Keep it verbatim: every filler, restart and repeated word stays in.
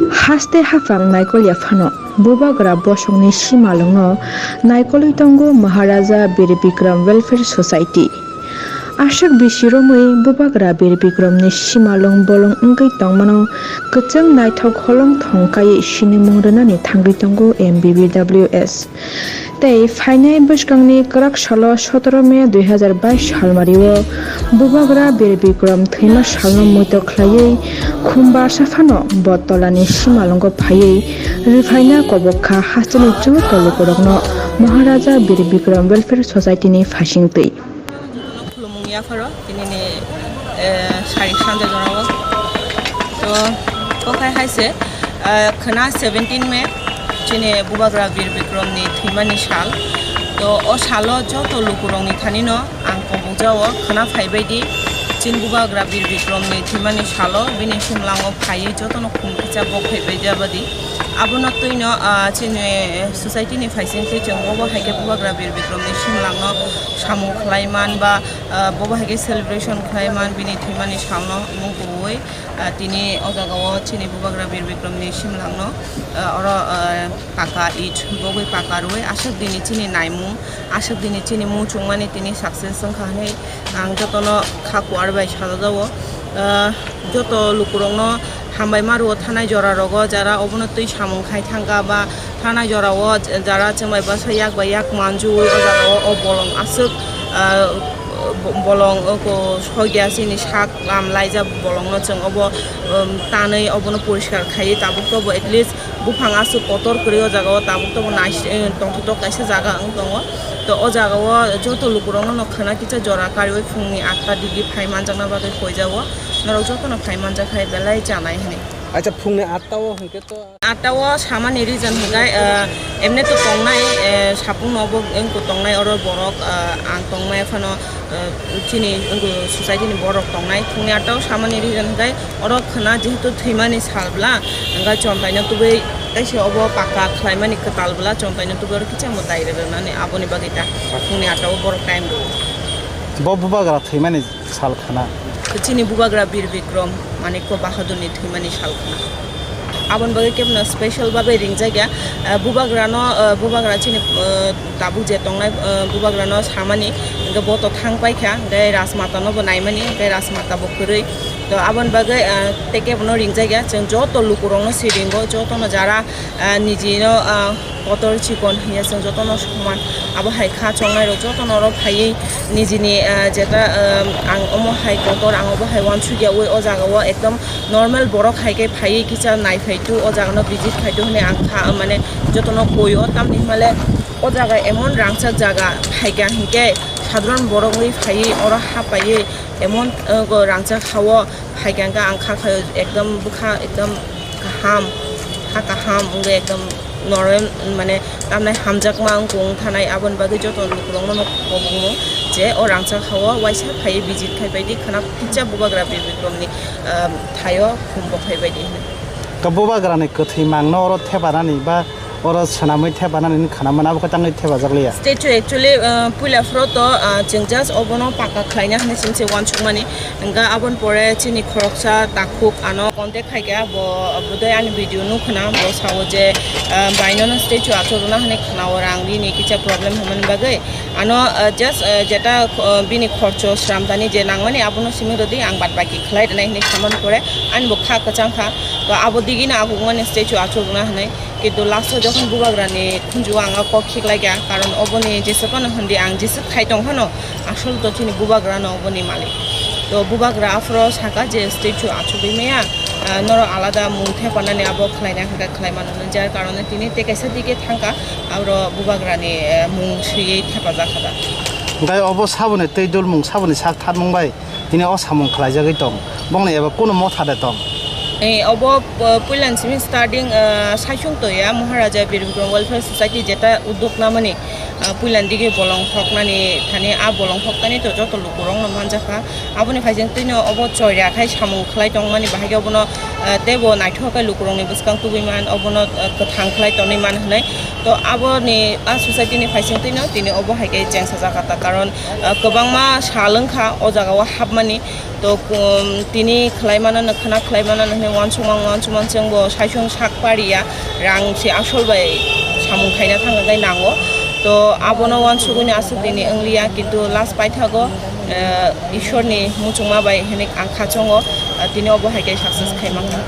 Haste haphang naikol ya phano Bubagra bosongni simalwngno naikolwi tongo Maharaja Bir Bikram Welfare Society. Aswk bisi romwi Bubagra Bir Bikramni simalwng bolong wngwi tongmano kwchwng naithok holong thong kaiwi sinimung rwnani thangwi tongo M B B W S. Tei phainai bwskangni kwrak salo sotoro May dui hazar bais salmario Bubagra Bir Bikram thwima salno muitok khlaiwi khumbarsa phano Botolani simalwngo phaiwi rwphaina kobok kha hasteni joto lukurokno Maharaja Bir Bikram Welfare Society ni phaisingtwi. Jotono khulumung yapharo tinini, eh, sari sanja jorao. To, okhai hai se, eh, khwna seventeen May chini Bubagra Bir Bikram ni thwimani sal. To, o salo joto lukurokni thanino ang kobokjao khwna phaibaidi chini Bubagra Bir Bikram ni thwimani salo bini simlango phaiwi jotono khum kisa bok phaibaidi. Abono twino, ah, chini society ni phaising twi chwng bobo hai khe Bubagra Bir Bikram ni simlangno samung khlai man ba, ah, bobo hai khe celebration khlai man bini thwimani salno mung kubui, ah, tini o jaga o chini Bubagra Bir Bikram ni simlangno, ah, oro, ah, paka it bogwi paka rwui aswk dini chini naimung aswk dini chini muchungmani tini success wngkha hwnwi ang jotono kha kuar bai sajajao. Ah, joto lukurokno hambai ma rwo thanai jora rogo jara obono twi samung khai thangkha ba thanai jora o jara chwng bai bwsa yak bai yak manjui o jaga o o bolong aswk, ah, bo-, bolong o ko sogya chini sak lam laijak bolong no chwng obo, um, tanwi obono poriskar khaiwi tabuk tobo at least buphang aswk kotor kwrwi o jaga o tabuk tobo nais-, eh, tongthok kaisa jaga wng tongo. To o jaga o joto lukurokno no khwna kisa jora kariwi phungni atta digi phai manjakna bagwi poijao. Norok jotono phai manjak hai belai chanai hwnwi. Acha phungni atta o hwnkhe to. Atta o samani reason hwnkhe, eh, emne to tongnai, eh, sapung no bo wngko tongnai oro borok, eh, ang tongmaya phano, eh, chini wngko society ni borok tongnai. Phungni atta o samani reason hwnkhe oro khwna jehetu thwimani sal bla, hwnkhe chontai no tubui kaisa obo paka khlaimani kwtal bla chontai no tubui oro kisa mo dai rwnani aboni bagwi ta phungni atta o borok time rwo. Bo bubagra thwimani sal khana. Chini bubagra Bir Bikram Manikya Bahadurni thwimani sal khana. Aboni bagwi kebono special bagwi ringjak ya. Ah, bubagrano, ah, bubagra chini, ah, tabuk je tongnai, ah, bubagrano samani, hwnkhe bo to thang paikha, hwnkhe Rajmata no bo naimani, hwnkhe Rajmata bo kwrwi. To aboni bagwi, ah, tei kebono ringjak ya. Chwng joto lukurokno siringo, jotono jara, ah, nijino, ah, kotor chikon hiya chwng jotono soman. Abo hai kha chongnai rok jotono oro phaiwi nijini, ah, jeta, ah, ang omo hai kotor, ang obo hai uansukya ui o jaga o ekdom normal borok hai khe phaiwi kisa naiphai tu o jaga no visit khai tu hwnwi ang kha, mane jotono koi o tamni hwnmale o jaga emon rangchak jaga phaikha hinkhe sadharan borok wi phaiwi oro hapaiwi emon, ah, rangchak ha o. Phaikha hwnkhe ang kha khai ekdom bwkha ekdom kaham, ha kaham wngwi ekdom norem mane tamnai hamjakma wngkha wng thanai aboni bagwi joto lukurokno no kobongmung je o rangchak ha o waisa phaiwi visit khai baidi khwna kisa bubagra Bir Bikramni, ah, thaio khum bo khai baidi hwnwi. Ka bubagrani kwthwi mangno oro thepanani ba oro swnamwi thepanani wngkha na mano, abo khe tangwi thepajak liya. Statue actually, uh, puila phoro to, uh, chwng just obono paka khlaina hwnwi chwng se uansukmani. Hwnkhe aboni pore chini khoroksa takhuk ano contact khaikha, bo, bo dai ani video nukhwna, bo sao je, uh, bainono statue achukna hwnwi khwnao, rang rini kisa problem hwnmani bagwi. Ano, uh, just, uh, jeta, uh, bini khorcho sramtani je nangmani abono simi rwdi, ang bad baki khlai rwnai hwnwi samani pore ani bo kha kwchang kha. To abo digini akugmani statue achukna hwnwi. Kintu last o jokhon bubagrani khunju o ang o kok khiklaikha, karon oboni jeswk phano hwndi ang jeswk khai tong phano asol to chini bubagrano oboni malik. To bubagra aphuru saka je statue achugwi maya, ah, norok alada mung thepanani abo khlaina hwnkhe khlai mano, jar karone tini tei kaisa dige thangkha, aboro bubagrani, eh, mung swiwi thepajak kha da. Hwnkhe obo saboni twi dulmung saboni sak tharmung bai tini o samung khlaijagwi tong, bongni eba kunu motha de tong? Eh, obo, eh, puilani simi starting, eh, saichung toya Maharaja Bir Bikram Welfare Society jeta uddok namani, Ah, puilani dige bolong hoknani thani, a bolong hoknani to joto lukurokno manjakha. Aboni phaising twino obo choira khai samung khlai tongmani bahai khe obono, ah, teibo naithok khe lukurokni bwskang tubui man, obono, ah, kwthang khlai tonwi man hwnwi. To aboni a society ni phaising twino tini obo hai khe chengsa jakha ta, karon, ah, kwbangma sal wngkha o jaga o hapmani. To, um, tini khlai mano no khna khlai mano no hwnwi uansukma uansukma chwngbo saisong sak pariya, rang se asol bai samung khaina thangna gai nango. To abono uansugwi no aswk tini wngliya, kintu last paithago, eh, Ishwar ni muchungma bai hwnwi ang khachongo, eh, tini obo hai khe success khaima kha.